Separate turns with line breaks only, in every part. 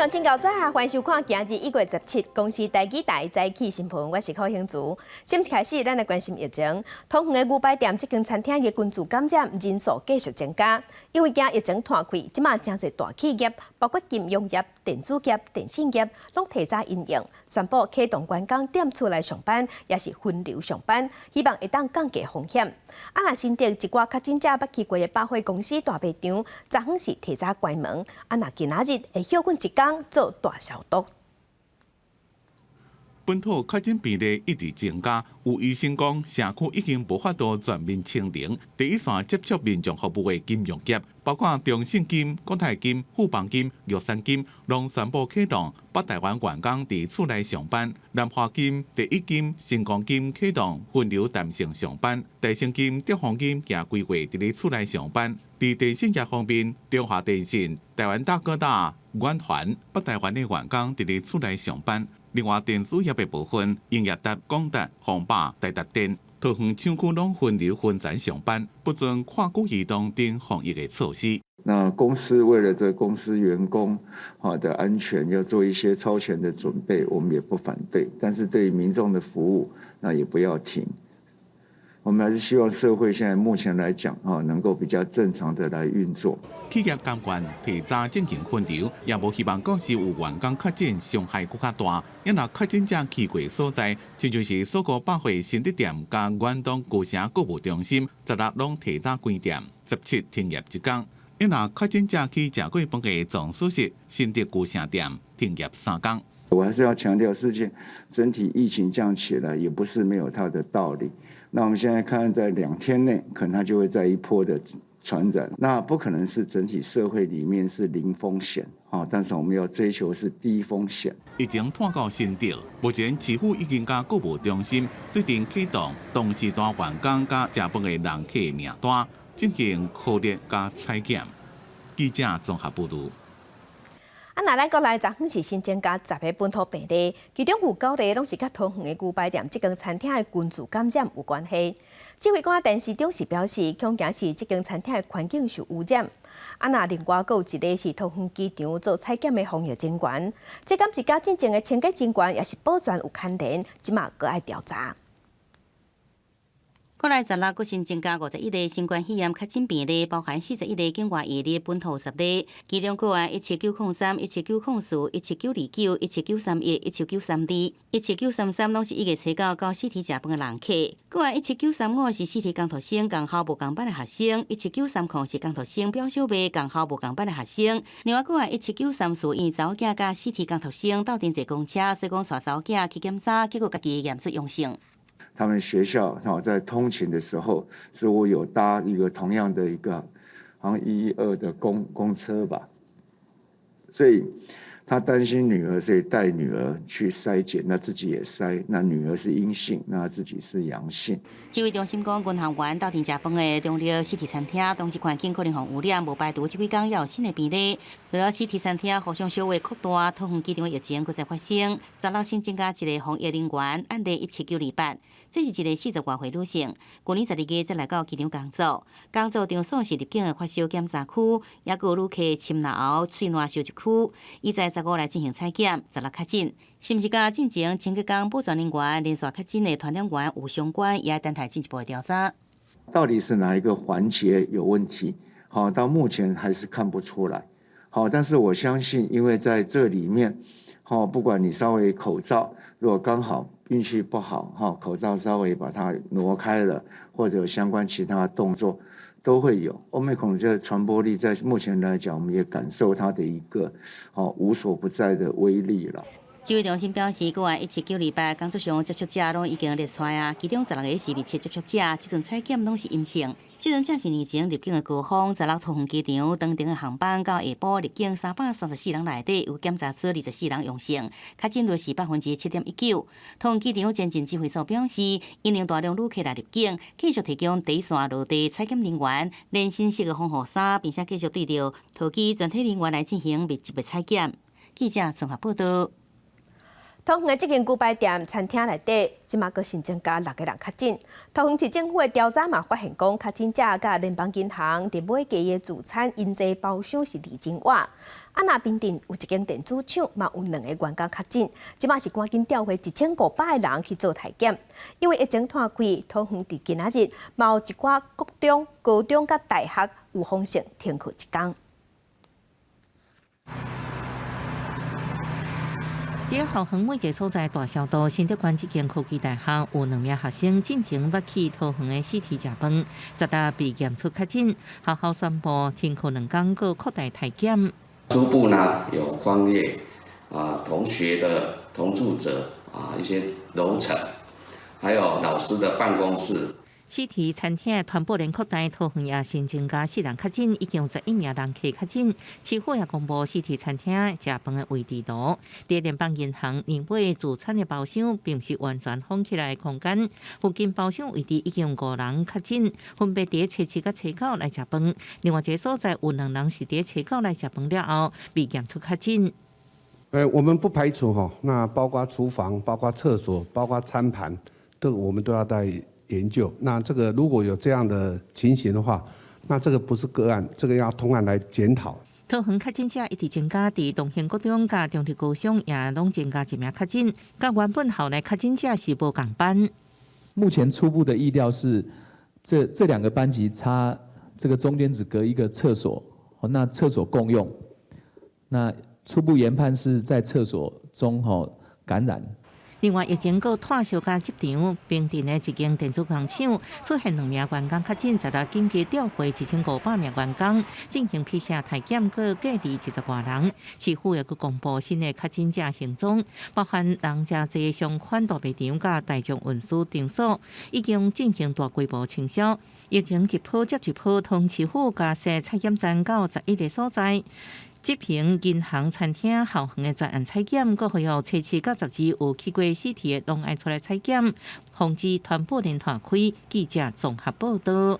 鄉親𠢕早，歡迎收看今日1月17公視台語台早起新聞，我是柯興竹。先開始，咱來關心疫情。桃園的牛排店這間餐廳的群聚感染人數繼續增加，因為驚疫情拖開，這馬誠濟大企業，包括金融業、電子業、電信業，攏提早因應，宣布啟動員工踮厝內上班，抑是分流上班，希望會當降低風險。啊，若新竹一寡確診者捌去過的百貨公司大賣場，昨昏是提早關門。啊，若今仔日會歇睏一工做大消毒。
本土確診病例一直增加，有醫生講，社區已經無法度全面清零。第一線接觸民眾服務的金融業，包括中信金、國泰金、富邦金、玉山金，攏宣布啟動北台灣員工佇厝內上班。南華金、第一金、星光金啟動分流彈性上班，台盛金、德豐金也規劃佇咧厝內上班。佇電信業方面，中華電信、台灣大哥大、遠傳、北台灣的員工佇咧厝內上班。另外，電子業的部分，英業達、廣達、宏霸、台達電、桃園廠區攏分流分層上班，不准跨區移動等防疫的措施。
那公司為了這公司員工的安全，要做一些超前的準備，我們也不反對。但是對民眾的服務，那也不要停。我們還是希望社會現在目前來講啊，能夠比較正常的來運作。
企業甘願提早進行分流，也無希望到時有員工確診傷害閣較大。因若確診者去過所在，親像是所購百貨新竹店佮遠東高城購物中心，十六攏提早關店，17停業一工。因若確診者去食過飯的總素食新竹舊城店停業3工。
我還是要強調，事情整體疫情這樣起來，也不是沒有它的道理。那我們現在看，在2天內，可能它就會再一波的傳染。那不可能是整體社會裡面是零風險，但是我們要追求是低風險。
疫情拖到新竹，目前市府已經佮購物中心最近啟動同時段員工佮食飯的人客名單進行核對佮採檢。記者綜合報導。
啊，若咱國內昨昏是新增加10個本土病例，其中有九例攏是佮桃園的牛排店這間餐廳的群聚感染有關係。指揮官陳時中是表示，恐驚是這間餐廳的環境受污染。啊，若另外閣有一例是桃園機場做採檢的防疫人員，這敢是佮進前的清潔人員抑是保全有牽連，這馬閣愛調查。
國內十六閣新增加51例新冠肺炎確診病例，包含41例境外移入，本土10例。其中個案17903、17904、17929、17931、17932、17933攏是1月初9到四鐵食飯的人客。個案17935是四鐵工讀生仝校無仝班的學生，17930是工讀生表小妹仝校無仝班的學生。另外個案17934因查某囝佮四鐵工讀生鬥陣坐公車，所以講帶查某囝去檢查，結果家己驗出陽性。
他們學校在通勤的時候，似乎有搭一個同樣的一個，好像112的公車吧，所以他擔心女兒，所以帶女兒去篩檢，那自己也篩，那女兒是陰性，那自己是陽性。
指揮中心講，軍校員鬥陣食飯的中壢四鐵餐廳，當時環境可能予污染，無排除這幾工猶有新的病例。除了四鐵餐廳互相小話擴大，桃園機場的疫情閣再發生，十六新增加一個防疫人員，案例17928，這是一個40外歲女性，去年12月才來到機場工作，工作場所是入境的發燒檢查區，抑閣有旅客深喉喙瀾收集區，伊在15來進行採檢，十六確診，是毋是佮進前清潔工保全人員連續確診的傳染源有相關，也等待進一步的調查。
到底是哪一個環節有問題？好，到目前還是看不出來。好，但是我相信，因為在這裡面，好，不管你稍微口罩，如果剛好運氣不好，哈，口罩稍微把它挪開了，或者有相關其他動作，都會有。Omicron 這個傳播力，在目前來講，我們也感受它的一個無所不在的威力了。
指揮中心表示，個案17928工作上接觸者攏已經列出來啊，其中16個是密切接觸者，這陣採檢攏是陰性。這陣正是年前入境的高峰，十六桃園機場當天的航班到下晡入境334人內底，有檢查出24人陽性，確診率是7.19%。桃園機場前進指揮所表示，因應大量旅客來入境，繼續提供第一線落地採檢人員連身式的防護衫，並且繼續對著桃機全體人員來進行密集的採檢。記者綜合報道。
桃園的這間牛排店餐廳內底，這馬閣新增加六個人確診。桃園市政府的調查嘛發現講，確診者佮聯邦銀行佇買雞的自餐𪜶坐包廂是二千倚。啊，若平鎮有一間電子廠嘛有兩個員工確診，這馬是趕緊調回1500個人去做篩檢。因為疫情拖開，桃園佇今仔日嘛有一寡國中、高中佮大學有風險停課一工。
佇桃園每一个所在大小道新德關這間科技大學有兩名學生進前捌去桃園的死體食飯，昨昏被驗出確診，學校宣布停課兩工，閣擴大篩檢。
初步呢有匡列啊同學的同住者啊一些樓層，還有老師的辦公室。
死體餐廳傳播鏈擴大，桃園也新增加四人確診，已經有11名人客確診。市府也公布死體餐廳食飯的位置圖。佇聯邦銀行年尾自餐的包廂，並毋是完全封起來的空間，附近包廂位置已經有五人確診，分別佇初七佮初九來食飯。另外一个所在有兩人是佇初九來食飯了後被驗出確診。
我們不排除哈，那包括廚房、包括廁所、包括餐盤，都我們都要在研究。那這個如果有這樣的情形的話，那這個不是個案，這個要通案來檢討。
桃園確診者一直增加，佇東興國中佮中壢高中也攏增加一名確診，佮原本校內確診者是無仝班。
目前初步的疫調是，這兩個班級差這個中間只隔一個廁所，那廁所共用，那初步研判是在廁所中吼感染。
另外，疫情閣拖燒佮職場，平鎮的一間電子工廠出現兩名員工確診，昨日緊急調回1500名員工進行 PCR 篩檢，閣隔離20外人。市府也閣公布新的確診者行蹤，包含人誠濟相關大賣場佮大眾運輸場所，已經進行大規模清消。疫情一波接一波，桃園市府加設採檢站到11個所在。執行銀行、餐廳、校園的專案採檢，閣會有初七到十二有去過死體的，攏愛出來採檢，防止傳播鏈拖開。記者綜合報道。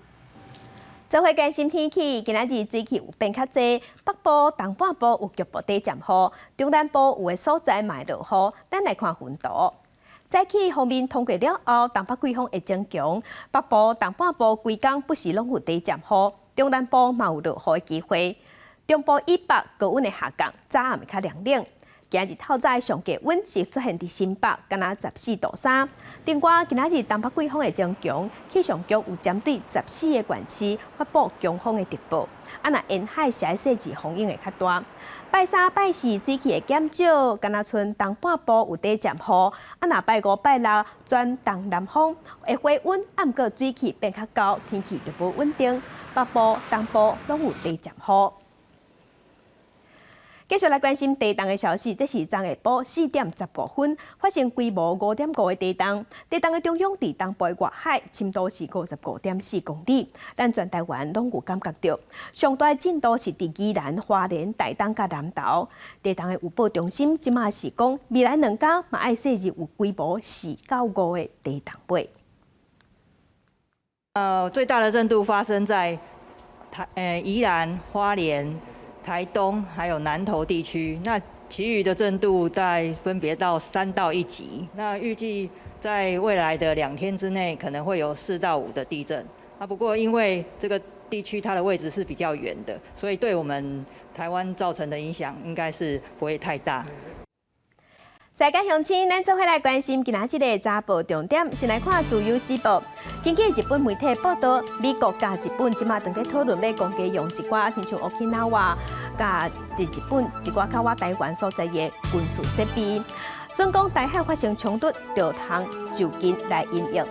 做伙關心天氣，今仔日水汽有變較濟，北部、東半部有局部短暫雨，中南部有的所在嘛會落雨。咱來看雲圖。早起鋒面通過了後，東北季風會增強，北部、東半部規工不時攏有短暫雨，中南部嘛有落雨的機會。中部以北高溫會下降，早暗會較涼冷。今日透早上低溫是出現佇新北，敢若14度3。另外，今仔日東北季風會增強，氣象局有針對14個縣市發布強風的特報。啊，若沿海社細緻風湧會較大。拜三、拜四水汽會減少，敢若賰東半部有短暫雨。啊，若拜五、拜六轉東南風，會回溫，啊，毋過水汽變較厚，天氣就無穩定。北部、東部攏有短暫雨。繼續來關心地動的消息，這是昨下晡4點15分發生規模5.5的地動，地動的中央佇東部外海，深度是55.4公里，咱全台灣攏有感覺著。上大震度是佇宜蘭、花蓮、台東佮南投。地動的預報中心這馬是講，未來兩工嘛愛細緻有規模4到5的地動尾。
最大的震度發生在台宜蘭、花蓮、台東還有南投地區，那其餘的震度大概分別到3到1級。那預計在未來的2天之內，可能會有4到5的地震。啊，不過因為這個地區它的位置是比較遠的，所以對我們台灣造成的影響應該是不會太大。
世界鄉親，咱做伙來關心今仔日的早報重點。先來看《自由時報》，根據日本媒體報道，美國佮日本這馬正佇討論欲攻擊用一寡親像沖繩佮佇日本一寡靠倚台灣所在的軍事設備，準講台海發生衝突，就通就近來因應。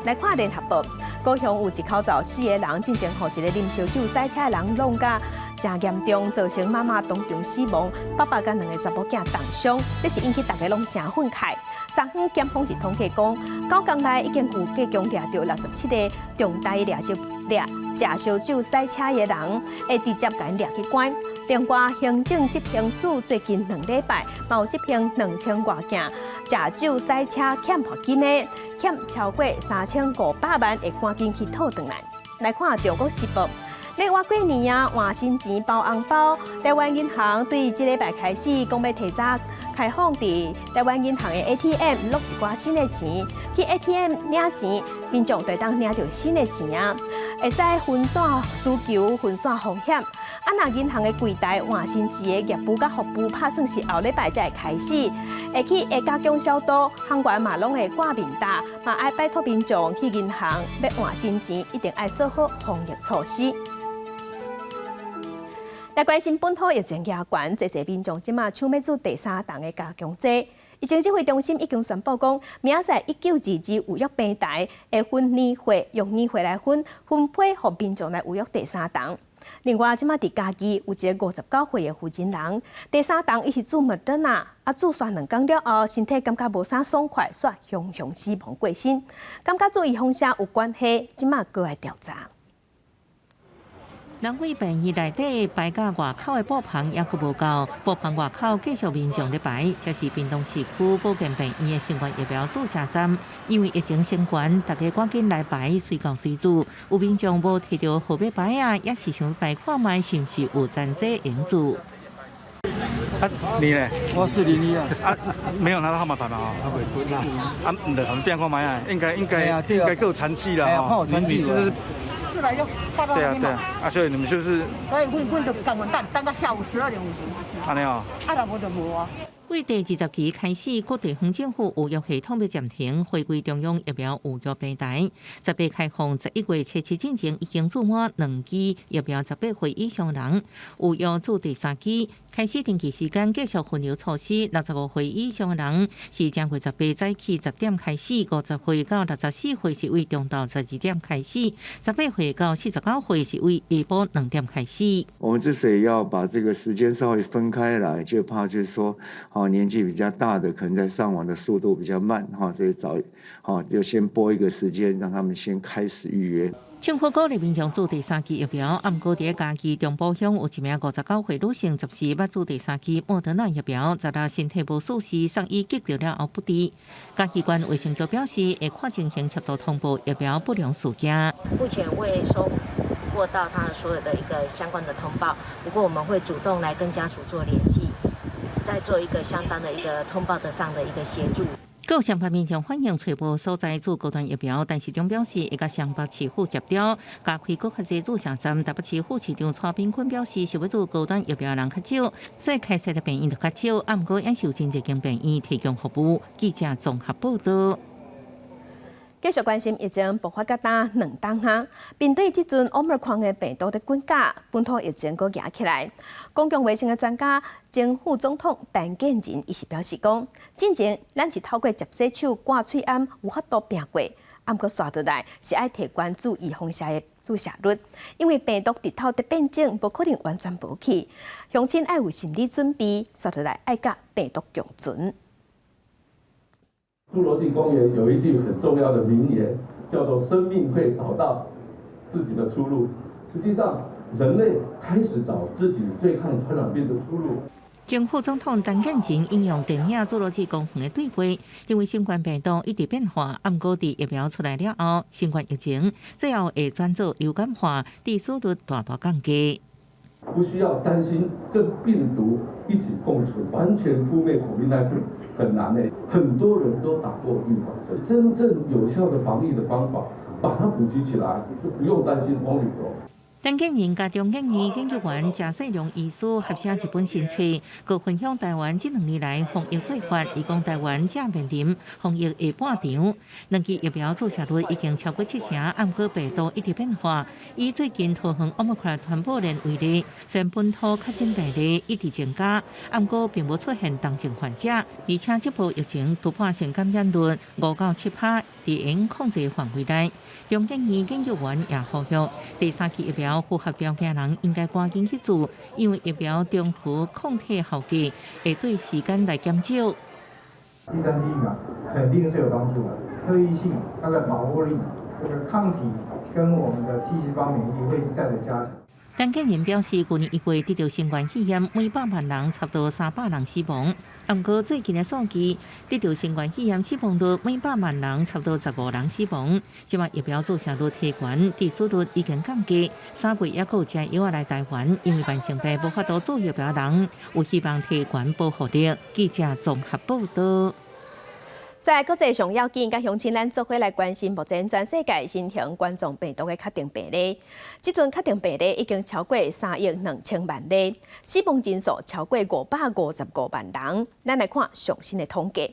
來看聯合報，高雄有一口罩四個人進前予一個啉燒酒駛車的人挵甲誠嚴重，造成媽媽當場死亡，爸爸佮兩个查某囝重傷，這是引起大家攏誠憤慨。昨昏檢方是統計講，9工內已經有計共掠著67個重大掠燒掠食燒酒駛車的人，會直接共𪜶掠去關。另外，行政執行署最近2禮拜，嘛有執行2000外件食酒駛車欠罰金的，欠超過3500萬，會趕緊去討轉來。來看《中國時報》。欲倚過年啊，換新錢包紅包。台灣銀行對這禮拜開始，講欲提早開放佇台灣銀行的 ATM 落一寡新的錢，去 ATM 領錢，民眾就會當領著新的錢仔，會使分散需求、分散風險。啊，若銀行的櫃台換新錢的業務佮服務，拍算是後禮拜才會開始。會去會加強消毒，行員嘛攏會掛面罩，嘛愛拜託民眾去銀行欲換新錢，一定愛做好防疫措施。來關心本土疫情加懸，濟濟民眾這馬搶欲注第三針的加強劑。疫情指揮中心已經宣布講，明仔載1922預約平台會分年歲，用年歲來分，分批予民眾來預約第三針。另外，這馬佇嘉義有一個59歲的婦人，第三針伊是注莫德納，啊注煞2工了後，身體感覺無啥爽快，煞雄雄死亡過身，感覺注預防射有關係，這馬閣來調查。
人為病院內底排到外口的布棚猶閣無夠，布棚外口繼續民眾咧排，這是屏東市區保健病院的新冠疫苗注射站。因為疫情升懸，大家趕緊來排，隨到隨注。有民眾無提著號碼牌仔，也是想排看覓是毋是有殘劑會注。
啊，你呢？
我401啊。
啊，沒有拿到號碼牌嘛？啊，毋著變看覓啊？應該應該應該閣有殘劑啦。
吼，你
就是。
來就
對啊對啊，啊所以你們就是，
所以阮阮就共阮等等到下午12點50。
按呢哦。
啊，若無就無啊。
為第20期開始，各地方政府預約系統欲暫停，回歸中央疫苗預約平台。18開放11月7進前已經注滿兩劑疫苗18歲以上人預約注第三劑。開始登記時間繼續分流措施，65歲以上人是正月18早起10點開始，50歲到64歲是為中晝12點開始，18歲到49歲是為下晡2點開始。
我們之所以要把這個時間稍微分開來，就怕就是說，哦，年紀比較大的可能在上網的速度比較慢，哈，所以早，哈，就先撥一個時間，讓他們先開始預約。
政府鼓勵民眾注第三劑疫苗，啊，毋過佇嘉義中埔鄉有一名59歲女性，14捌注第三劑莫德納疫苗，16身體無舒適，送醫急救了後不治。嘉義縣衛生局表示，會看情形協助通報疫苗不良事件。
目前未收獲到他所有的一個相關的通報，不過我們會主動來跟家屬做聯繫，再做一個相當的一個通報的上的一個協助。
閣有雙北民眾反映揣無所在注高端疫苗，陳時中表示會佮雙北市府協調，加開閣較濟注射站。台北市副市長蔡炳坤表示，想欲注高端疫苗人較少，所以開設的病院就較少。啊，毋過也是有真濟間病院提供服務。記者綜合報道。
繼續關心疫情爆發到今2冬哈，面對這陣奧密克戎的病毒佇滾價，本土疫情閣夯起來。公共衛生的專家、前副總統陳建仁伊是表示講，進前咱是透過捷洗手、掛喙罨有法度拚過，啊，毋過紲落來是愛提懸注預防射的注射率，因為病毒日頭佇變種，無可能完全無去。鄉親愛有心理準備，紲落來愛佮病毒共存。
侏羅紀公園有一句很重要的名言，叫做“生命會找到自己的出路”。實際上，人類開始找自己對抗傳染病的出路。
前副總統陳建仁引用電影《侏羅紀公園》的對話，認為新冠病毒一直變化，毋過佇疫苗出來了後，新冠疫情最後會轉做流感化，致死率大大降低。
不需要擔心跟病毒一起共存，完全撲滅 COVID-19 很難誒。很多人都打過預防針，真正有效的防疫的方法，把它普及起來，就不用擔心 Omicron。
陳建仁佮中研院研究員鄭世良醫師合寫一本新冊，閣分享台灣這兩年來防疫做法。伊講台灣正面臨防疫下半場，兩劑疫苗注射率已經超過七成，毋過病毒一直變化。以最近桃園奧密克戎傳播鏈為例，雖然本土確診病例一直增加，毋過並無出現重症患者，而且這波疫情突破性感染率5到7%，佇會控制範圍內。中研院研究員也呼籲，第三劑疫苗符合條件人應該趕緊去注，因為疫苗中和抗體效價會對時間來減少。
第三劑疫苗肯定是有幫助的，特異性、它的保護力、這個抗體跟我們的 T 細胞免疫會再的加強。
陳建仁表示，舊年1月得著新冠肺炎，每100萬人差不多300人死亡。毋過最近的數據，得著新冠肺炎死亡率每百萬人差不多15人死亡。這擺疫苗注射率提懸，致死率已經降低。3月猶閣有誠濟藥仔來台灣，因為慢性病無法度注疫苗人，有希望提懸保護力。記者綜合報道。
在國際上要緊，佮鄉親咱做伙來關心目前全世界新型冠狀病毒的確診病例。這陣確診病例已經超過3億2千萬例，死亡人數超過555萬人。咱來看上新的統計，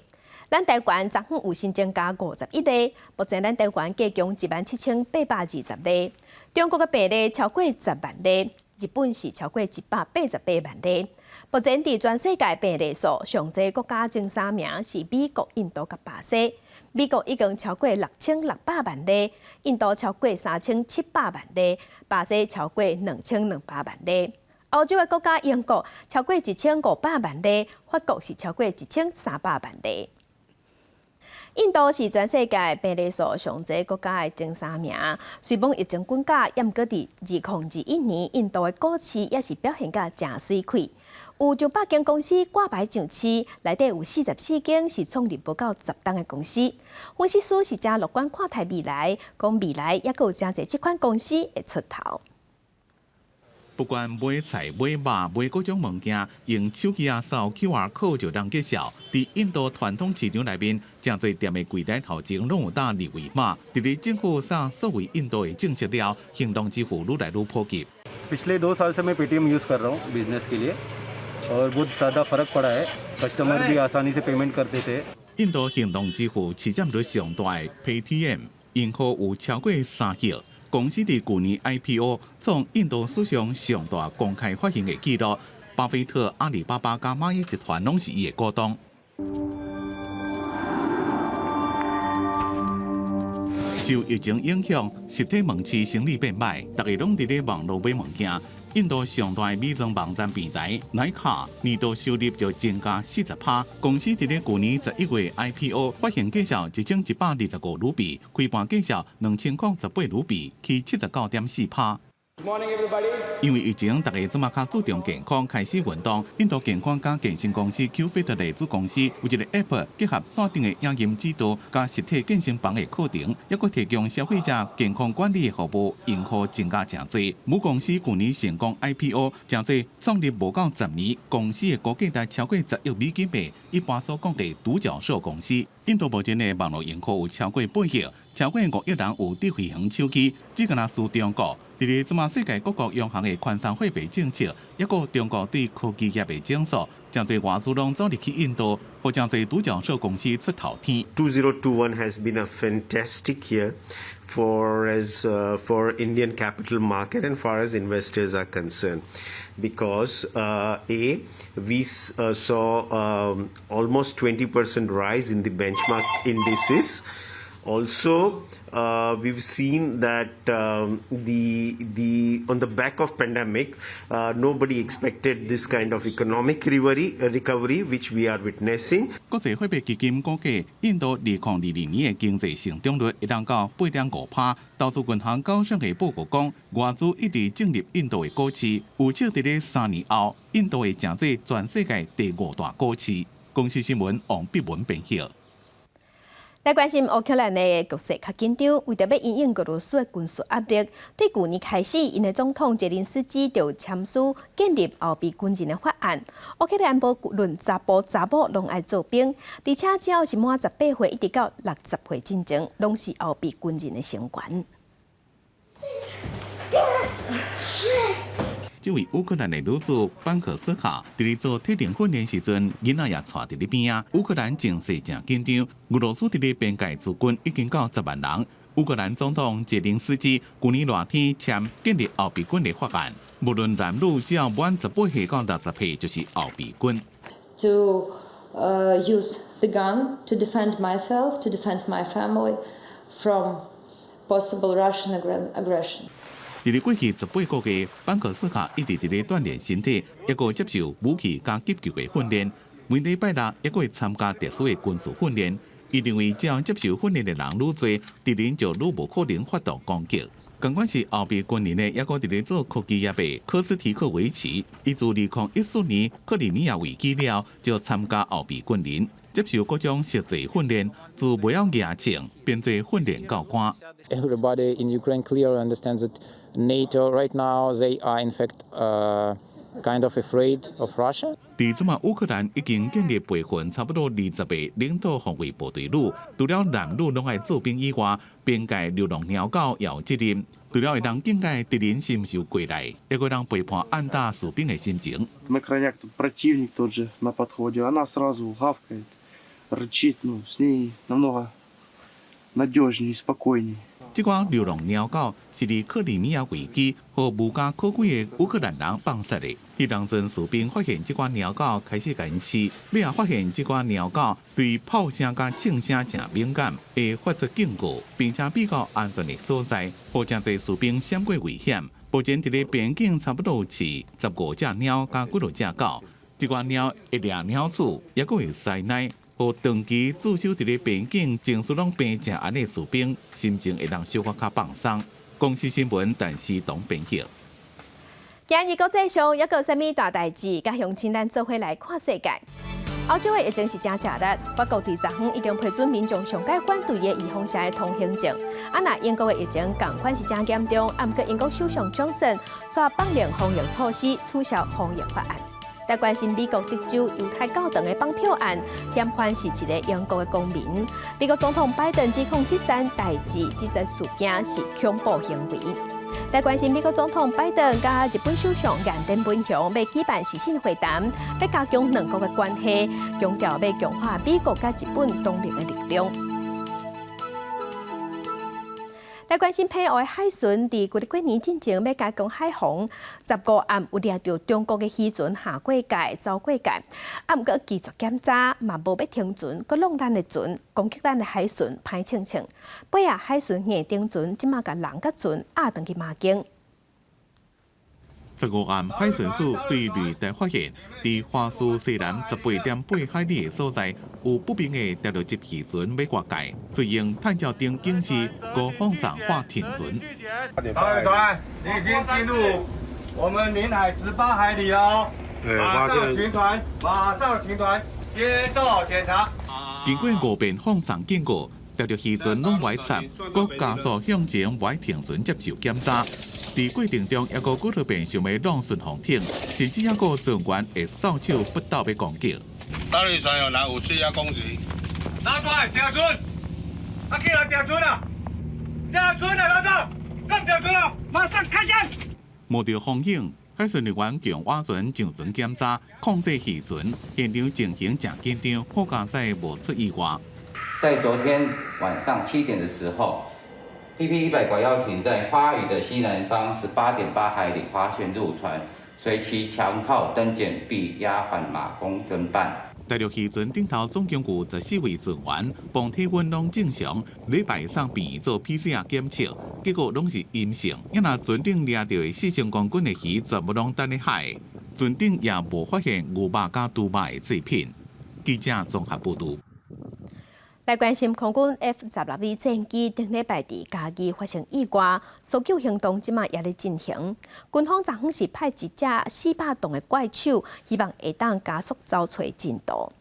咱台灣昨昏有新增加51例，目前咱台灣計共17,820例。中國的病例超過10萬例，日本是超過188萬例。目前佇全世界病例數上濟國家前三名是美國、印度佮巴西。美國已經超過6600萬例，印度超過3700萬例，巴西超過2200萬例。歐洲的國家英國超過1500萬例，法國是超過1300萬例。印度是全世界病例數上濟國家的前三名。雖罔疫情滾價，猶毋過佇2021年，印度的股市也是表現甲誠媠氣。有上百間公司掛牌上市，內底有44間是創立無夠10冬的公司。分析師是誠樂觀看待未來，講未來猶閣有誠濟這款公司會出頭。
不管買菜、買肉、買各種物件，用手機仔掃 QR code 就通結數。佇印度傳統市場內面，誠濟店的櫃台頭前攏有貼二維碼。佇咧政府掃數位印度的政策了，行動支付愈來愈普及。
पिछले 2 साल से मैं पेटीएम यूज़ कर रहा हूँ बिजनेस के लिए और बहुत ज़्यादा फ़र्क पड़ा है। कस्टमर भी आसानी से पेमेंट करते थे。
印度行動支付市佔率上大的 Paytm，用戶有超過3億。公司佇舊年 IPO 創印度史上上大公開發行的紀錄。巴菲特、阿里巴巴佮螞蟻集團攏是伊的股東。受疫情影響，實體門市生意變䆀，逐家攏佇咧網路買物件。印度上大美妝網站平台 Nykaa 年度收入就增加40%。公司佇咧舊年11月 IPO 發行價數1125盧比，開盤價數2018盧比，起79.4%。
Morning, everybody.
因為疫情，逐家這馬較注重健康，開始運動。印度健康佮健身公司 QFit 的子公司有一个 App，結合線頂的影音指導佮實體健身房的課程，猶閣提供消費者健康管理的服務，用戶增加誠濟。母公司舊年成功 IPO，成做創立無夠10年，公司的股價值超過10億美金的，一般所講的獨角獸公司。印度目前的網路用戶有超過8億，超過5億人有智慧型手機，只敢若輸中國。佇咧這馬世界各國央行的寬鬆貨幣政策，抑閣中國對科技業的整肅，誠濟外資攏走入去印度，予誠濟獨角獸公司出頭天。
2021 has been a fantastic year for Indian capital market and far as investors are concerned, because a we saw almost 20% rise in the benchmark indices. Also, we've seen that the on the back of pandemic, nobody expected this kind of economic recovery which we are witnessing.
國際貨幣基金估計，印度2022年的經濟成長率會當到8.5%。投資銀行高盛的報告講，外資一直進入印度的股市，預測佇咧3年後，印度會成做全世界第五大股市。公視新聞王碧文編譯。
來關心烏克蘭的局勢較緊張，為著欲因應俄羅斯的軍事壓力，對舊年開始，𪜶的總統澤連斯基就簽署建立後備軍人的法案。烏克蘭無論查埔查某攏愛做兵，而且只要是滿18歲一直到60歲進前，攏是後備軍人的成員。
這位烏克蘭的女子班克斯卡，佇咧做體能訓練時陣，囡仔也帶佇咧邊仔。烏克蘭情勢誠緊張，俄羅斯佇咧邊界駐軍已經到10萬人。烏克蘭總統澤連斯基舊年熱天簽建立後備軍的法案，無論男女，只要滿18歲到60歲，就是後備軍。
To use the gun to defend myself, to defend my family from possible Russian aggression.
佇咧過去18個月，班克斯卡一直佇咧鍛鍊身體，抑閣接受武器佮急救的訓練。每禮拜六抑閣會參加特殊的軍事訓練。伊認為，只要接受訓練的人愈濟，敵人就愈無可能發動攻擊。仝款是後備軍人的，猶閣佇咧做科技業的科斯提克維奇，伊自2014年克里米亞危機了，就參加後備軍人，接受各種實際訓練，自袂曉舉槍，變做訓練教官。
Everybody in Ukraine clearly understands that NATO right now they are in fact kind of afraid of Russia.
佇這馬烏克蘭已經建立培訓差不多20個領土防衛部隊旅，除了男女攏愛做兵以外，邊界流浪貓狗也有責任。除了會當警戒敵人是毋是有過來，猶閣當陪伴按打士兵的心情。
На крайняк тут противник тот же на подходе, она сразу гавкает, рычит, ну, с ней намного надежнее и спокойнее.
這寡流浪貓狗是佇克里米亞危機予無家可歸的烏克蘭人放殺的。彼當陣士兵發現這寡貓狗開始共𪜶飼，尾仔發現這寡貓狗對炮聲佮槍聲誠敏感，會發出警告，並且避到安全的所在，予誠濟士兵閃過危險。目前佇咧邊境差不多飼15隻貓佮幾落隻狗，這寡貓會掠鳥鼠，猶閣會塞奶。予長期駐守佇咧邊境，情緒攏平誠安的士兵，心情會當小可較放鬆。公視新聞，陳思東編輯。
今日國際上猶閣有啥物大代誌？佮鄉親咱做伙來看世界。歐洲的疫情是誠吃力，法國佇昨昏已經批准民眾上蓋反對的預防射的通行證。啊，若英國的疫情仝款是誠嚴重，啊，毋過英國首相強森煞放寬防疫措施，取消防疫法案。來關心美國德州猶太教堂的綁票案，嫌犯是一个英國的公民。美國總統拜登指控這件代誌、這件事件是恐怖行為。來關心美國總統拜登佮日本首相岸田文雄欲舉辦視訊會談，欲加強兩國的關係，強調欲強化美國佮日本同盟的力量。來關心澎湖的海巡，佇舊曆過年進前欲加強海防，15暗有掠著中國的漁船下過界、走過界，啊，毋過拒絕檢查，嘛無欲停船，閣挵咱的船，攻擊咱的海巡，歹銃銃。尾仔海巡硬頂船，這馬共人佮船押轉去馬經。
15暗海巡署對雷達發現，佇花嶼西南18.8海里的所在，有不明的大陸籍漁船欲越界，隨用探照燈警示，閣放送喊停船。
導演船，你已經進入我們領海18海里哦，馬上停船，馬上停船，接受檢查。
經過五遍放送警告，大陸漁船攏無插，閣加速向前，無停船接受檢查。佇過程中，猶閣幾落遍想欲挵順風艇，甚至猶閣有船員會掃帚不鬥欲攻擊。
大陸船有拿武器要攻擊。拿出來，停船！阿起來，停船啊！停船啊，老大！敢停船啊！馬上開槍！
冒著風險，海巡人員共斡船上船檢查，控制漁船，現場情形誠緊張，好佳哉無出意外。
在昨天晚上7點的時候，PP 100拐邀艇在花嶼的西南方18.8海里發現入船，隨其強靠登檢，並押返馬公偵辦。
大陸漁船頂頭總共有14位船員，磅體溫攏正常，禮拜送病院做 PCR 檢測，結果攏是陰性。啊若船頂掠著的4000公斤的魚，全部攏等咧海，船頂也無發現牛肉佮豬肉的製品。記者綜合報導。
來關心空軍 F-16V 戰機頂禮拜佇嘉義發生意外，搜救行動這馬猶咧進行。軍方昨昏是派一隻400噸的怪手，希望會當加速找揣進度。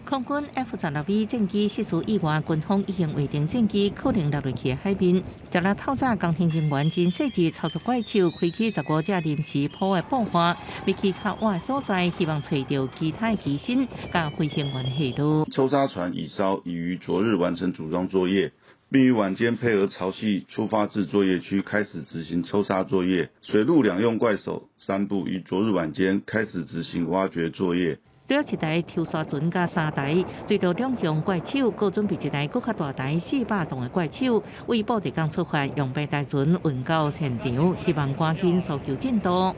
空軍 F-16V 戰機失事意外，軍方已經劃定戰機可能落入去海面。昨日透早，工程人員真細緻操作怪手，開啟15隻臨時鋪的布帆，欲去較倚的所在，希望揣著其他機身佮飛行員下落。
抽沙船乙艘已於昨日完成組裝作業，並於晚間配合潮汐出發至作業區開始執行抽沙作業。水陸兩用怪手三部於昨日晚間開始執行挖掘作業。
除了一台抽沙船佮三台，隨著兩項怪手，閣準備一台閣較大台400噸的怪手，為布袋港出發，用白台船運到現場，希望趕緊搜救進度。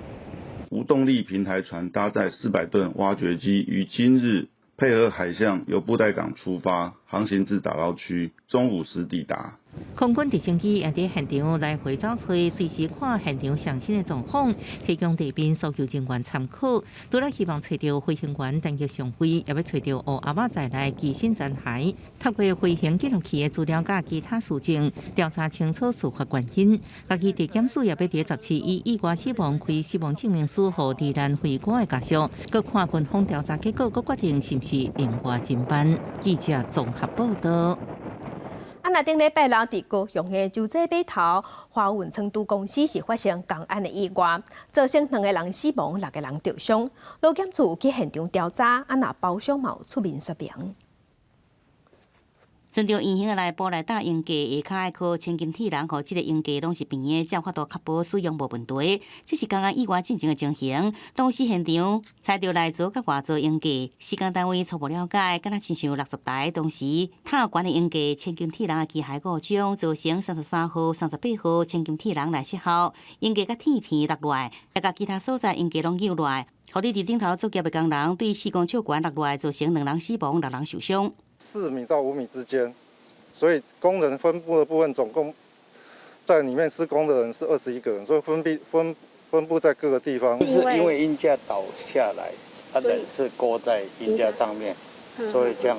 無動力平台船搭載400噸挖掘機，於今日配合海象由布袋港出發，航行至打撈區，中午時抵達。
空軍直升機也佇現場來回走揣，隨時看現場上新的狀況，提供地面搜救人員參考。除了希望揣著飛行員陳吉上飛，也欲揣著烏鴉仔在內機身殘骸，透過飛行記錄器的資料佮其他事證，調查清楚事發原因。家己地檢署也欲佇17以意外死亡開死亡證明書予罹難飛官的家屬，閣看軍方調查結果，閣決定是毋是另外偵辦。記者綜合報道。
啊，若頂禮拜六佇高雄的洲際碼頭華運倉儲公司是發生工安的意外，造成兩个人死亡，六个人著傷。勞檢處有去現場調查，啊，若包商嘛有出面說明。
順著圓形的內部來搭鷹架，下跤愛靠千斤鐵籠，予這个鷹架攏是平的，才有法度確保使用無問題。這是工安意外進前的情形。當時現場拆著內槽佮外槽鷹架，施工單位初步了解，敢若親像60台當時塔懸的鷹架千斤鐵籠的機械故障，造成33號、38號千斤鐵籠來失效，鷹架佮鐵片落來，也共其他所在鷹架攏扭落來，予佇頂頭作業的工人對4公尺懸落來，造成兩人死亡、六人受傷。
4米到5米之間，所以工人分布的部分總共在裡面施工的人是21個人，所以分別分分布在各個地方。
就是因為鷹架倒下來，啊人是勾在鷹架上面，所以這樣，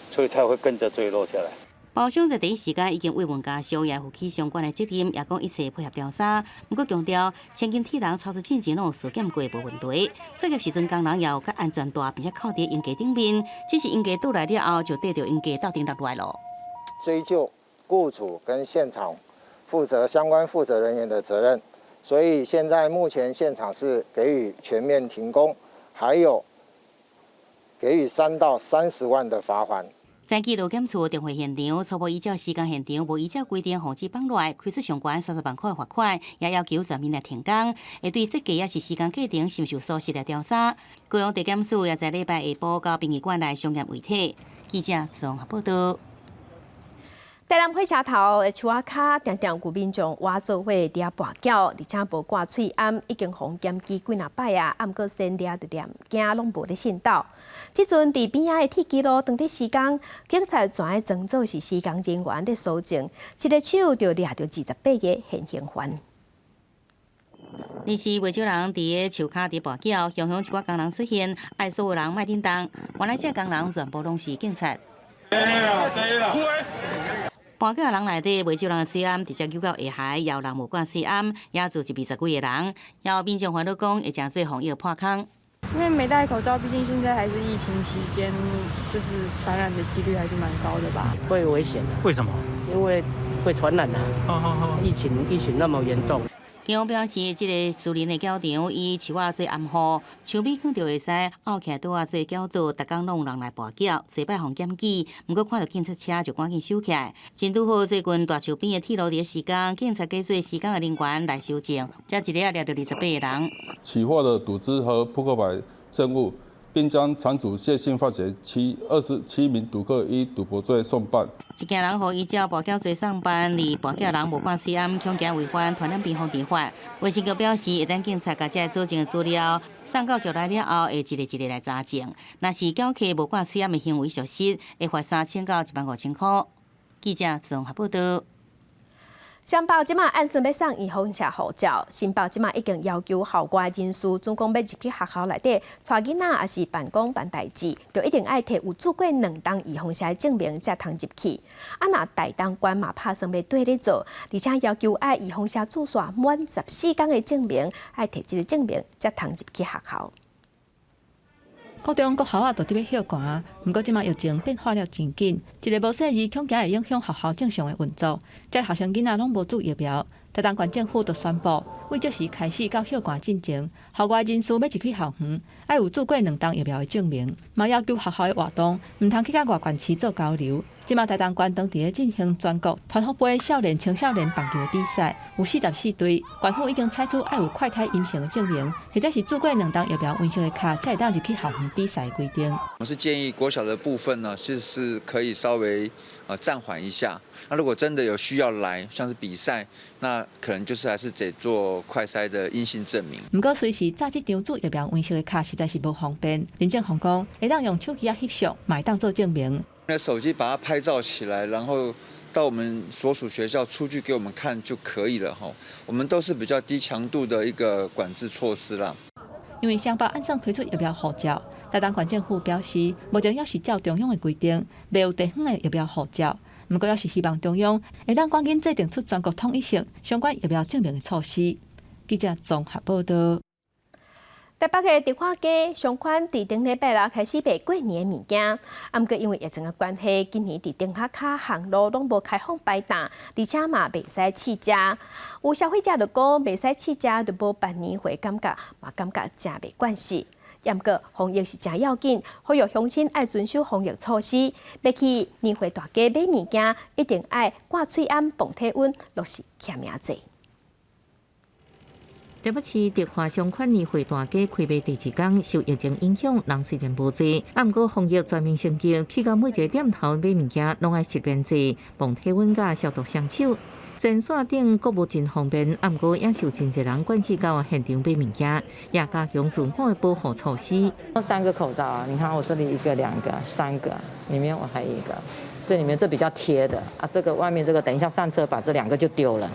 所以才會跟着墜落下來。
包商在第一時間已經慰問家屬，也負起相關的責任，也講一切配合調查。毋過強調，千斤鐵籠操作進前攏有試驗過，無問題。作業時陣工人也有蓋安全帶，並且扣佇鷹架頂面。只是鷹架倒來了後，就綴著鷹架鬥陣落來囉。
追究僱主跟現場負責相關負責人員的責任，所以現在目前現場是給予全面停工，還有給予3到30萬的罰鍰。
早起勞檢處巡回現場，初步依照施工現場無依照規定防止放落來，開出上懸30萬塊的罰款，也要求全面來停工。會對設計抑是施工過程是毋是有疏失來調查。高雄地檢署也在禮拜下晡到殯儀館來相驗遺體。記者綜合報道。
台南火車頭的樹仔跤，定定有民眾倚做伙佇遐跋筊，而且無掛喙罨，已經予檢舉幾若擺啊，毋過先掠就念驚攏無咧信鬥。這陣佇邊仔的鐵支路當佇施工，警察全愛裝做是施工人員佇搜證，一个手就掠著28個現行犯。
臨時袂少人佇个樹跤佇跋筊，雄雄一寡工人出現，愛所有人莫振動。原來這工人全部攏是警察。跋筊人內底袂少人喙罨直接扭到下頦，也有人無掛喙罨，也坐一20幾個人。也有民眾煩惱講，會成做防疫破空。
因為沒戴口罩，畢竟現在還是疫情期間，就是傳染的幾率還是蠻高的吧。
會危險的。
為什麼？
因為會傳染啊。疫情那麼嚴重。
警方表示，這个私人的轎場以樹仔做掩護，樹尾囥著會使漚起來桌仔做轎桌，逐工攏有人來跋筊，濟擺予檢舉，毋過看著警察車就趕緊收起來。真拄好，最近大樹邊的鐵路佇施工，警察假做施工的人員來搜證，才一下掠著28個人。
起獲了賭資和撲克牌證物，並將場主謝姓范賢其27名賭客依賭博罪送辦。
一家人予依照跋筊罪送辦，而跋筊人無掛喙罨，恐驚違反傳染病防治法。衛生局表示，會等警察共這个佐證的資料送到局內了後，會一个一个來查證。若是繳客無掛喙罨的行為屬實，會罰3000到1萬5千塊。記者綜合報道。
雙北這馬按算欲送預防射護照，新北這馬已經要求校外人士，準講欲入去學校內底，帶囡仔抑是辦公辦代誌，就一定愛提有注過兩針預防射的證明，才通入去。啊，若台東縣嘛拍算欲綴咧做，而且要求愛預防射注射滿14天的證明，愛提這个證明，才通入去學校。
高中國校仔就佇欲歇寒，毋過這馬疫情變化了真緊，一个無細膩恐驚會影響學校正常的運作。這學生囡仔攏無注疫苗，台東縣政府就宣布，對這時開始到歇寒進前，校外人士欲入去校園，愛有注過兩針疫苗的證明，嘛要求學校的活動毋通去佮外縣市做交流。這馬台東縣當佇咧進行全國團福杯少年青少年棒球的比賽，有44隊，縣府已經採取愛有快篩陰性的證明，或者是注過兩針疫苗陰性的卡，才會當入去校園比賽的規定。
我是建議國小的部分呢，是可以稍微暫緩一下。那如果真的有需要來，像是比賽，那可能就是還是得做快篩的陰性證明。
毋過隨時紮這張注疫苗陰性的卡實在是無方便。林正宏講，會當用手機仔翕相，嘛會當做證明。
那手機把它拍照起來，然後到我們所屬學校出具給我們看就可以了哈。我們都是比較低強度的一個管制措施啦。
因為雙北按算推出疫苗護照，台東縣政府表示，目前猶是照中央的規定，未有地方的疫苗護照。毋過，猶是希望中央會當趕緊制定出全國統一性相關疫苗證明的措施。記者綜合報道。
台北的迪化街商圈佇頂禮拜六開始賣過年的物件，啊，毋過因為疫情的關係，今年佇頂下跤巷路攏無開放擺檔，而且嘛袂使試食。有消費者就講，袂使試食就無辦年貨感覺，嘛感覺誠袂慣勢。毋過防疫是誠要緊，呼籲鄉親愛遵守防疫措施。欲去年貨大街買物件，一定愛掛喙罨、磅體溫，落實簽名制。
台北市迪化商圈年貨大街開賣第二天，受疫情影響，人雖然無濟，啊，毋過防疫全面升級，去到每一个店頭買物件，攏愛實名制、磅體溫佮消毒雙手。雖然線頂購物真方便，啊，毋過也是有真濟人慣勢到現場買物件，也加強自我的保護措施。
三個口罩啊，你看我這裡一個、兩個、三個，裡面我還有一個，這裡面這比較貼的啊，這個外面這個，等一下上車把這兩個就丟了。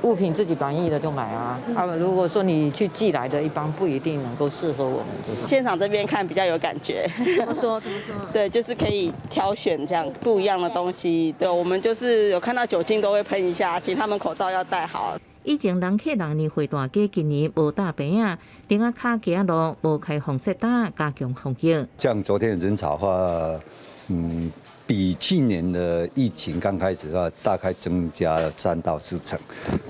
物品自己滿意的就買啊，啊，如果說你去寄來的，一般不一定能夠適合我們。
現場這邊看比較有感覺。
怎麼說？怎麼說？
對，就是可以挑選這樣不一樣的東西。對，我們就是有看到酒精都會噴一下，請他們口罩要戴好。
以前人客人年貨大街今年無搭棚仔，頂仔跤街仔路無開放設檔，加強防疫。
像昨天的人潮話，比去年的疫情剛開始的話，大概增加了3到4成，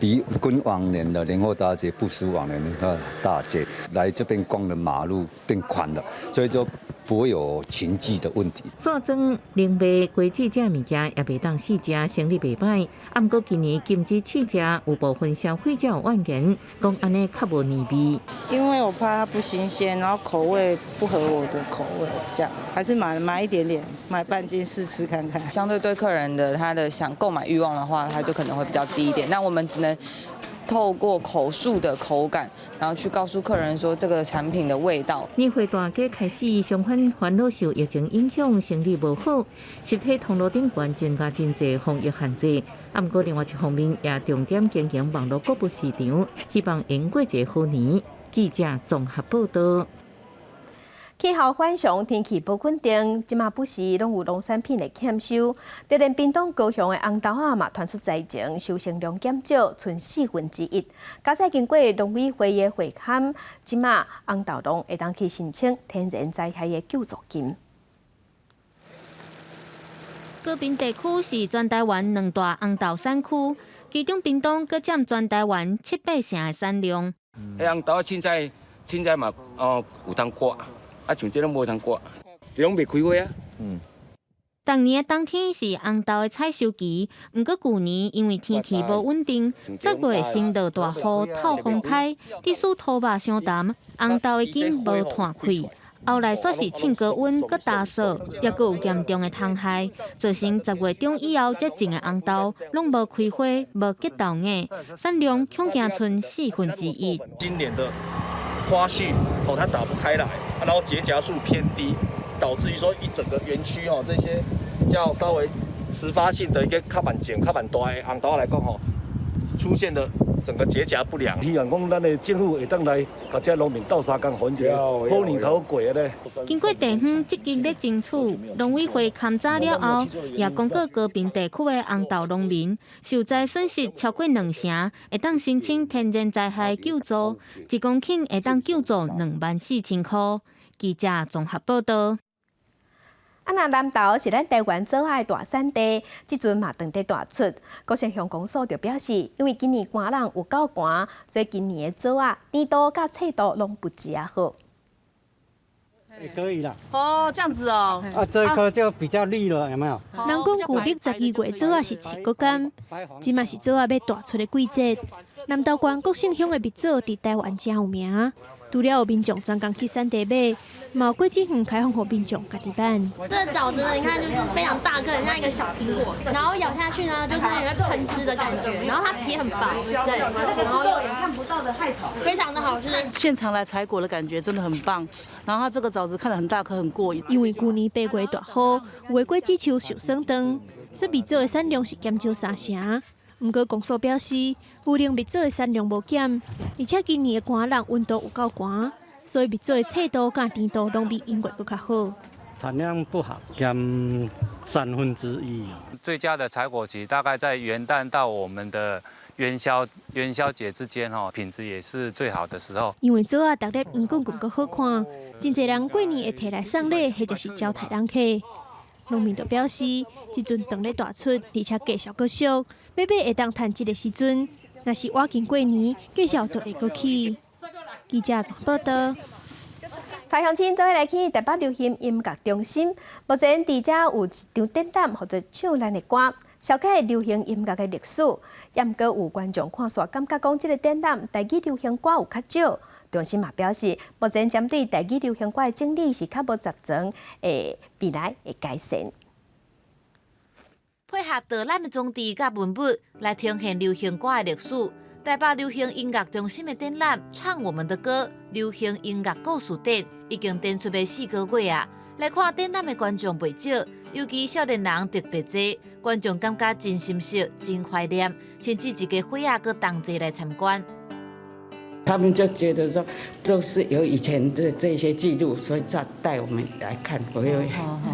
比跟往年的年貨大街不輸往年的大街，來這邊逛的馬路變寬了，所以就不會有群聚的問題。
素裝零賣瓜子這物件也袂當試食，生意袂䆀。啊，毋過今年禁止試食，有部分消費者有怨言，講按呢較無年味。
因為我怕它不新鮮，然後口味不合我的口味，這樣還是買買一點點，買半斤試吃看看。
相對對客人的他的想購買慾望的話，他就可能會比較低一點。那我們只能透過口述的口感，然後去告訴客人說這個產品的味道。
年貨大街開始，商販煩惱受疫情影響，生意無好，實體通路頂懸增加真濟防疫限制。啊，毋過另外一方面也重點經營網路購物市場，希望贏過一個好年。記者綜合報道。
氣候反常，天氣無穩定，這馬不時攏有農產品的欠收。就連屏東高雄的紅豆仔嘛，傳出災情，收成量減少，賰1/4。佳哉經過農委會的會勘，這馬紅豆農會當去申請天然災害的救助金。
高屏地區是全台灣兩大紅豆產區，其中屏東閣佔全台灣七八成的產量。
彼紅豆凊彩凊彩嘛，哦有通割。啊，像這攏無通割，攏袂開花啊。
逐年的冬天是紅豆的採收期，毋過舊年因為天氣無穩定，10月先落大雨透風颱，致使土肉傷澹，紅豆的根無湠開。後來煞是衝高溫，閣乾燥，抑閣有嚴重的蟲害，造成10月中以後才種的紅豆攏無開花、無結豆莢，產量恐驚賰1/4。
今年的花序哦，它打不開來，然後結莢數偏低，導致於說一整個園區哦，這些比較稍微遲發性的一個較慢種、較慢大的紅豆來講吼，出現了整個結莢不良。
希望講咱的政府會當來共這農民鬥相共，予𪜶一個好年頭過咧。
經過地方積極咧爭取，農委會勘查了後，也公告高屏地區的紅豆農民受災損失超過2成，會當申請天然災害救助，一公頃會當救助24,000箍。記者綜合報道。
啊，若南投是咱台灣棗仔的大產地，這陣嘛當佇大出。國姓鄉公所就表示，因為今年寒冷有夠寒，所以今年的棗仔甜度佮脆度攏不止啊好。
可以啦。
哦，這樣子哦。
啊，這顆就比較綠了，有沒有？
人講舊曆12月棗仔是脆閣甘，這馬是棗仔欲大出的季節。南投縣國姓鄉的蜜棗佇台灣誠有名。除了有民眾專工去產地買，嘛有果子園開放予民眾家己挽。
這個棗子你看就是非常大顆，很像一個小蘋果，然後咬下去呢，就是有噴汁的感覺，然後它皮很薄，對，然後肉眼
看不到的害蟲，
非常的好吃。
現場來採果的感覺真的很棒，然後它這個棗子看得很大顆，很過癮。
因為舊年8月大雨，有的果子樹受損斷，說蜜棗的產量是減少三成。毋過公所表示，武陵蜜棗的產量無減，而且今年的寒冷溫度有夠寒，所以蜜棗的脆度佮甜度攏比往月閣較好。
產量不好，減1/3。
最佳的採果期大概在元旦到我們的元宵節之間，吼，品質也是最好的時候。
因為棗仔逐粒圓滾滾閣好看，真濟人過年會提來送禮，或者是招待人客。農民就表示，這陣糖咧大出，而且價數閣俗，欲買會當趁這个時陣。若是晚近過年，價數就會閣起。記者綜報導。
帶鄉親做伙來去台北流行音樂中心，目前佇遮有一場展覽，號做唱咱的歌，紹介流行音樂的歷史。也毋過有觀眾看煞，感覺講這个展覽台語流行歌有較少。中心嘛表示，目前針對台語流行歌的整理是較無集全，會未來會改善。
配合導覽的裝置佮文物來呈現流行歌的歷史。台北流行音樂中心的展覽《唱我們的歌》流行音樂故事展已經展出欲四個月啊！來看展覽的觀眾袂少，尤其少年人特別濟，觀眾感覺真心適、真懷念，甚至一家伙仔閣同齊來參觀。
他們就覺得說，都是有以前的這些記錄，所以再帶我們來看。我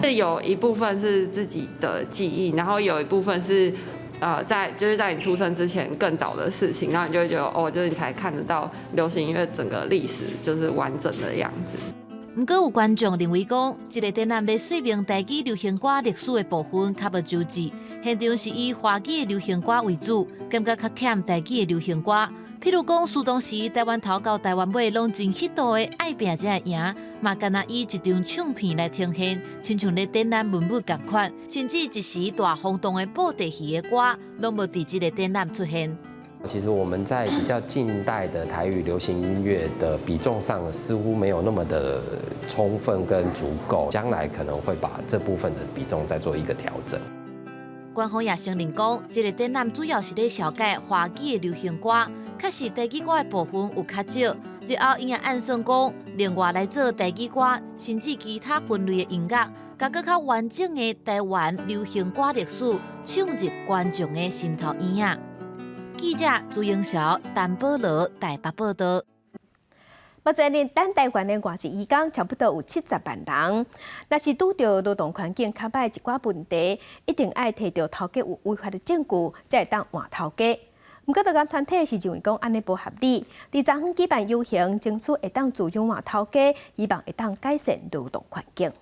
是有一部分是自己的記憶，然後有一部分是，在就是在你出生之前更早的事情，然後你就會覺得哦，就是你才看得到流行音樂整個歷史就是完整的樣子。
毋過有觀眾認為講，這个展覽咧說明台語流行歌歷史的部分較無周至，現場是以華語的流行歌為主，感覺較欠台語的流行歌。譬如講，自當時台灣頭到台灣尾攏真彼道的《愛拚才會贏》，嘛敢若以一張唱片來呈現，親像咧展覽文物仝款，甚至一時大轟動的布袋戲的歌，攏無佇這个展覽出現。
其實我們在比較近代的台語流行音樂的比重上，似乎沒有那麼的充分跟足夠，將來可能會把這部分的比重再做一個調整。
官方也承認講，這个展覽主要是咧紹介華語的流行歌，確實台語歌的部分有較少。日後𪜶也按算講，另外來做台語歌，甚至其他分類的音樂，共閣較完整的台灣流行歌歷史，唱入觀眾的心頭耳仔。記者朱英祥、陳保羅台北報導。
目前佇咱台灣的外籍移工差不多有70萬人，若是拄著勞動環境較䆀一寡問題，一定愛提著頭家有違法的證據，才會當換頭家。毋過勞工團體是認為講按呢無合理，佇昨昏舉辦遊行，爭取會當自由換頭家，希望會當改善勞動環境。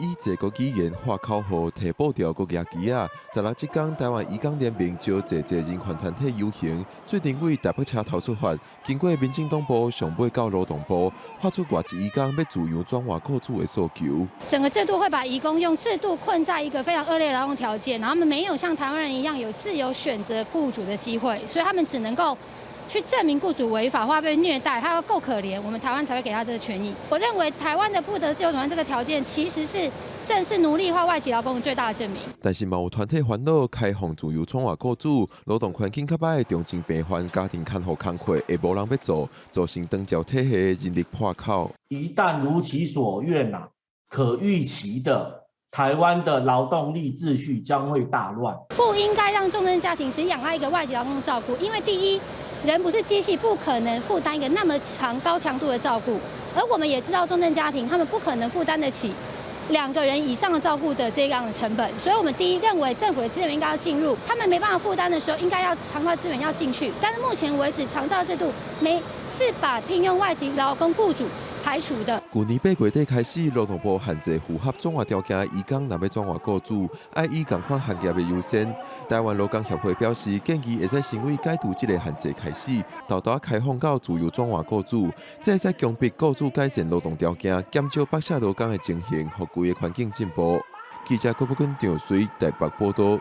以這個語言喊口號、提布條、閣舉旗仔，十六這工台灣移工聯盟召濟濟人權團體遊行，做陣為台北車頭出發，經過民進黨部，上尾到勞動部，發出外籍移工欲自由轉換雇主的訴求。
整個制度會把移工用制度困在一個非常惡劣的勞動條件，然後他們沒有像台灣人一樣有自由選擇雇主的機會，所以他們只能夠去證明雇主違法或被虐待，他要夠可憐，我們台灣才會給他這個權益。我認為台灣的不得自由轉換這個條件，其實是正是奴隸化外籍勞工最大的證明。
但是嘛有團體煩惱，開放自由轉換雇主，勞動環境較䆀的重症病患家庭看護工課會無人欲做，造成長照體系人力破口。
一旦如其所願啊，可預期的台灣的勞動力秩序將會大亂。
不應該讓重症家庭只仰賴一個外籍勞工照顧，因為第一，人不是機器，不可能負擔一個那麼長高強度的照顧。而我們也知道，重症家庭他們不可能負擔得起兩個人以上的照顧的這樣的成本。所以，我們第一認為政府的資源應該要進入，他們沒辦法負擔的時候，應該要長照資源要進去。但是目前為止，長照制度沒是把聘用外籍勞工雇主排除的。
去年8月底開始，勞動部限制符合轉換條件的移工，若欲轉換雇主，愛以仝款行業為優先。台灣勞工協會表示，建議會使先為解除這个限制開始，沓沓開放到自由轉換雇主，這會使強迫雇主改善勞動條件，減少剝削勞工的情形，予規个環境進步。記者郭國軍、張水台北報導。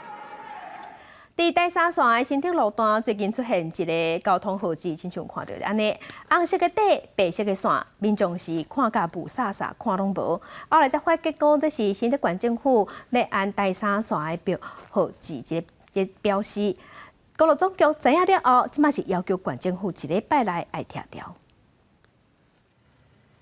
佇台三線的新竹路段，最近出現一个交通號誌，親像看著按呢，紅色的底，白色的線，民眾是看甲霧煞煞，看攏無。後來才發覺講，這是新竹縣政府咧按台三線的標號誌這个標示。公路總局知影了後，這馬是要求縣政府一禮拜內愛拆掉。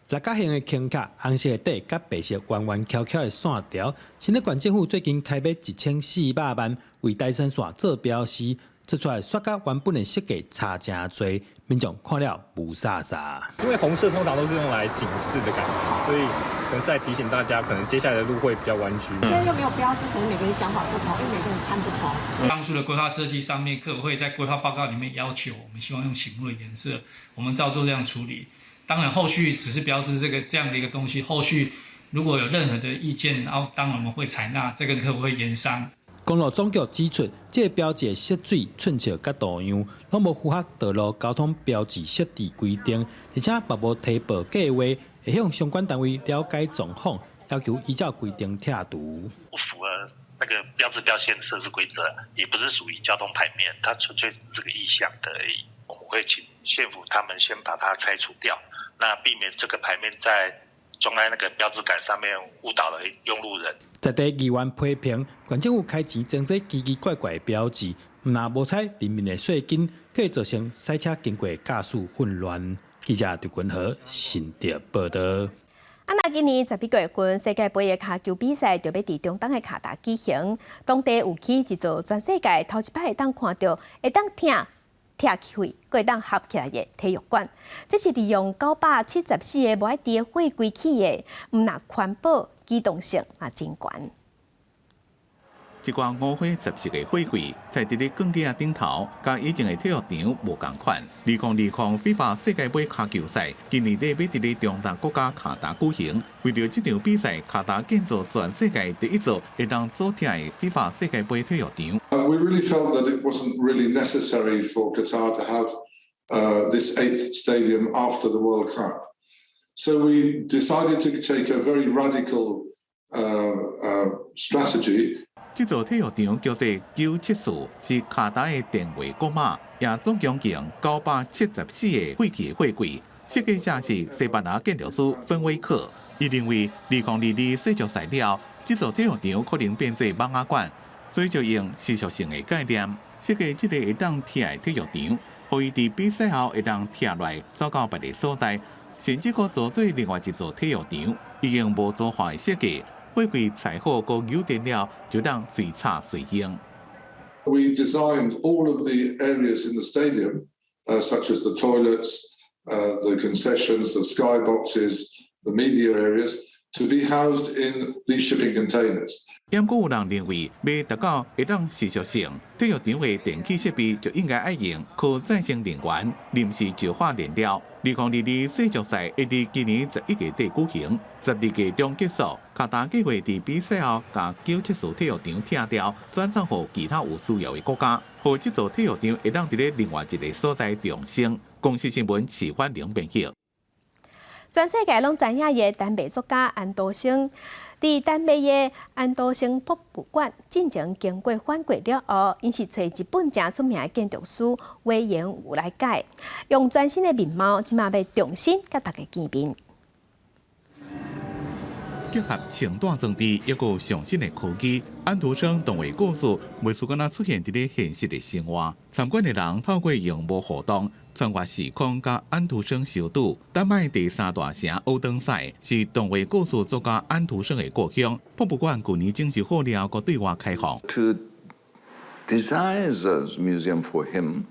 六角形的輕卡，紅色的底，佮白色彎彎翹翹的線條。新竹縣政府最近開買1400萬，為台山線做標示，做出來煞佮原本的設計差誠濟，民眾看了霧煞煞。
因為紅色通常都是用來警示的感覺，所以可能是來提醒大家，可能接下來的路會比較彎曲。
現在又沒有標示，可能每個人想法不同，因為每個人看不同。
當初的規劃設計上面，客委會在規劃報告裡面要求，我們希望用醒目的顏色，我們照做這樣處理。當然，後續只是標誌這個這樣的一個東西。後續如果有任何的意見，然後當然我們會採納，再跟客委會研商。
公路總局指出，這個標誌的色水、寸尺佮圖樣，攏無符合道路交通標誌設置規定，而且嘛無提報計劃，會向相關單位了解狀況，要求依照規定拆除。
不符合那個標誌標線設置規則，也不是屬於交通牌面，它純粹是這個意向的而已。我們會請縣府他們先把它拆除掉，那避免這個牌面在裝在那個標誌桿上面誤導了用路人。
在地議員批評，縣政府開錢裝這奇奇怪怪的標誌，毋但無採人民的稅金，閣會造成賽車經過駕駛混亂。記者劉君和新竹報導。
啊，那今年11月份世界盃的跤球比賽就欲佇中東的卡達舉行，當地有起一座全世界頭一擺會當看著、會當聽、拆起去，閣會當合起來的體育館。這是利用974個無愛滴的貨櫃起的，毋但環保，機動性嘛真懸。
這掛五花十四個貨櫃，在佇咧鋼架頂頭，佮以前的體育場無仝款。2020 FIFA 世界盃跤球賽，今年底欲佇咧中東國家卡達舉行。為著這場比賽，卡達建造全世界第一座會當組拆的 FIFA 世界盃體育場。
We really felt that it wasn't really necessary for Qatar to have this eighth stadium after the World Cup. So we decided to take a very radical strategy.
這座體育場叫做974，是卡達的電話號碼，也總共用974個廢棄貨櫃。設計者是西班牙建築師芬威克。伊認為，2022世足賽了，這座體育場可能變做蠓仔館，所以就用持續性的概念設計這個會當拆的體育場，予伊佇比賽後會當拆來轉到別个所在，甚至閣做做另外一座體育場，伊用模組化的設計。貨櫃拆好閣扭電了，就當隨拆隨用。
We designed all of the areas in the stadium, such as the toilets, the concessions, the skyboxes, the media areas, to be housed in these shipping containers.
毋過有人認為，欲達到會當持續性，體育場的電氣設備就應該愛用可再生能源，臨時石化燃料。2022世足賽會佇今年11月底舉行，12月中結束。卡達計劃佇比賽後，共974體育場拆掉，轉送予其他有需要的國家，予這座體育場會當佇咧另外一个所在重生。公視新聞齊歡玲編譯。
全世界攏知影的丹麥作家安徒生，佇丹麥的安徒生博物館進前經過反過了後，𪜶是揣日本誠出名的建築師隈研吾來改，用全新的面貌，這馬欲重新佮大家見面。
結合穿戴裝置，抑閣上新的科技，安徒生童話故事袂輸敢若出現佇咧現實的生活。參觀的人透過螢幕互動，穿越時空，佮安徒生相拄。丹麥第三大城奧登塞是童話故事作家安徒生的故鄉。博物館舊年整修好了，閣對外開放。
To design the museum for him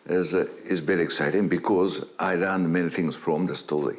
is very exciting because I learned many things from the story.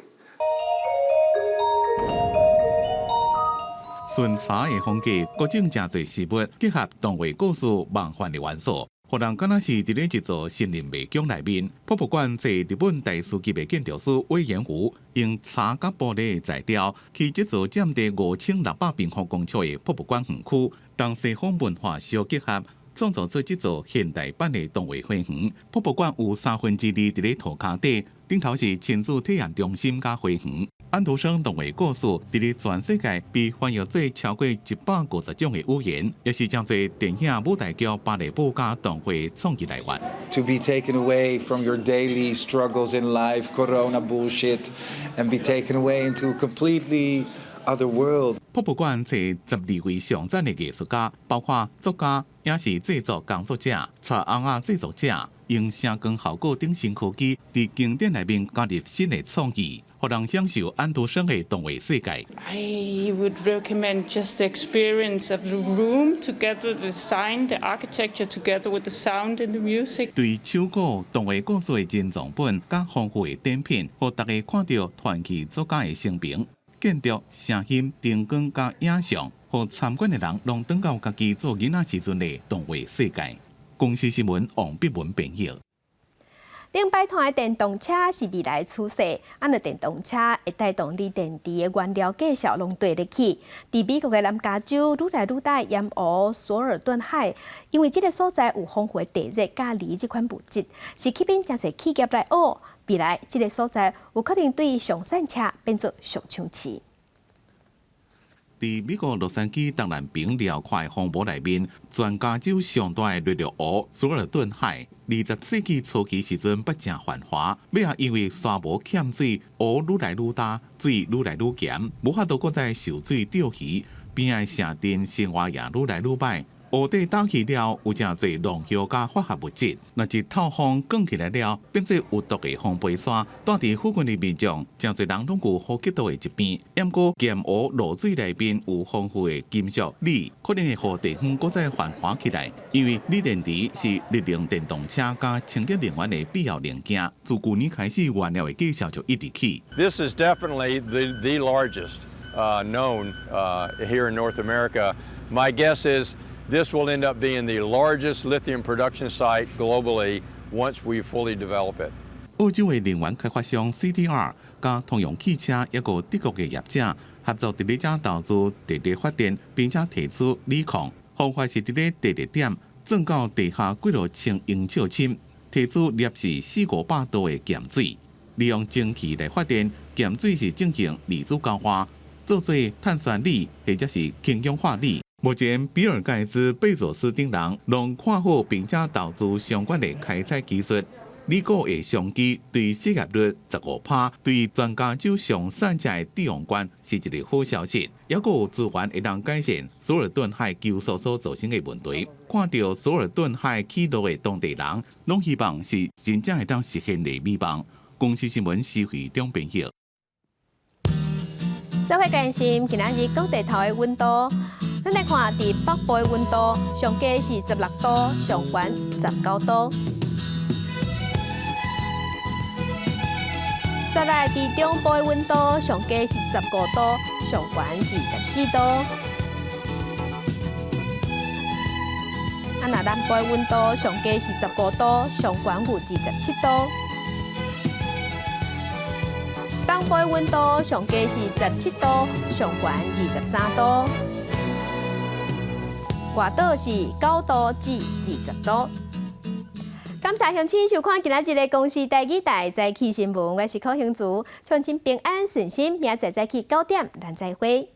純茶的風格，閣種誠濟食物，結合童話故事夢幻的元素，予人敢若是佇咧一座森林迷宮內面。博物館佇日本大師級的建築師隈研吾，用柴佮玻璃的材料，起這座佔地5600平方公尺的博物館園區，東西方文化相結合，創造出這座現代版的動畫花園。博物館有2/3佇咧塗跤底，頂頭是親子體驗中心佮花園。安徒生童話故事佇咧全世界被翻譯做超過150種的語言，也是誠濟電影、舞台劇、芭蕾舞佮動畫創意來源。
To be taken away from your daily struggles in life, Corona bullshit, and be taken away into a completely other world.
博物館揣12位上讚的藝術家，包括作家、影視製作工作者、插尪仔製作者，用聲光效果等新科技，佇經典內面加入新的創意，予予人享受安徒生的童話世界。
I would recommend just the experience of the room together, the design, the architecture together with the sound and the music.
對手稿童話故事的珍藏本，佮豐富的展品，予大家看著傳奇作家的生平、建築、聲音、燈光佮影像，予參觀的人攏轉到家己做囡仔時陣的童話世界。公視新聞王碧文編譯。
頂擺攤的電動車是未來趨勢，啊，若電動車會帶動鋰電池的原料價數攏綴咧起。佇美國的南加州愈來愈大鹽湖索爾頓海，因為這个所在有豐富的地熱佮鋰這款物質，是吸引誠濟企業來挖。未來這个所在有可能對上散車變做上搶市。
佇美國洛杉磯東南邊遼闊的荒漠內面，全加州上大的濾濾湖索爾頓海，20世紀初期時陣捌誠繁華，尾仔因為沙漠欠水，湖愈來愈焦，水愈來愈鹹，無法度閣再受水釣魚，邊仔城鎮生活也愈來愈䆀。湖底焦去了，有誠濟農藥佮化學物質，若是透風捲起來了，變做有毒的風飛沙。住佇附近的民眾，誠濟人攏有呼吸道的疾病。毋過鹹湖落水內面有豐富的金屬鋰，可能會予地方閣再繁華起來。因為鋰電池是日用電動車佮清潔能源的必要零件。自舊年開始，原料的價數就一直起。
This is definitely the largest known here in North America. My guess is this will end up being the largest lithium production site globally once we fully develop it.
澳洲的能源開發商 CDR 佮通用汽車抑閣德國的業者合作，佇咧遮投資地熱發電，並且提取鋰礦。方法是佇咧地熱點鑽到地下幾落千英尺深，提取攝氏四五百度的鹹水，利用蒸汽來發電。鹹水是進行離子交換，做做碳酸鋰或者是氫氧化鋰。目前，比爾蓋茨、貝佐斯等人攏看好並且投資相關的開採技術。鋰股的商機對失業率15%，對全加州上散車的帝王冠是一个好消息。抑閣有資源會當改善索爾頓海舊所所造成的問題。看著索爾頓海起落的當地人，攏希望是真正會當實現的美夢。公視新聞施惠中編譯。
做伙關心今仔日各地頭的溫度。咱來看，佇北部的溫度上低是16度，上懸19度。再來，佇中部的溫度上低是15度，上懸24度。啊，若南部的溫度上低是15度，上懸有27度。東部的溫度上低是17度，上懸23度。外島是9度至20度。感謝鄉親收看今仔日的公視台語台早起新聞，我是柯興竹，祝親平安順心，明仔載早起9點，咱再會。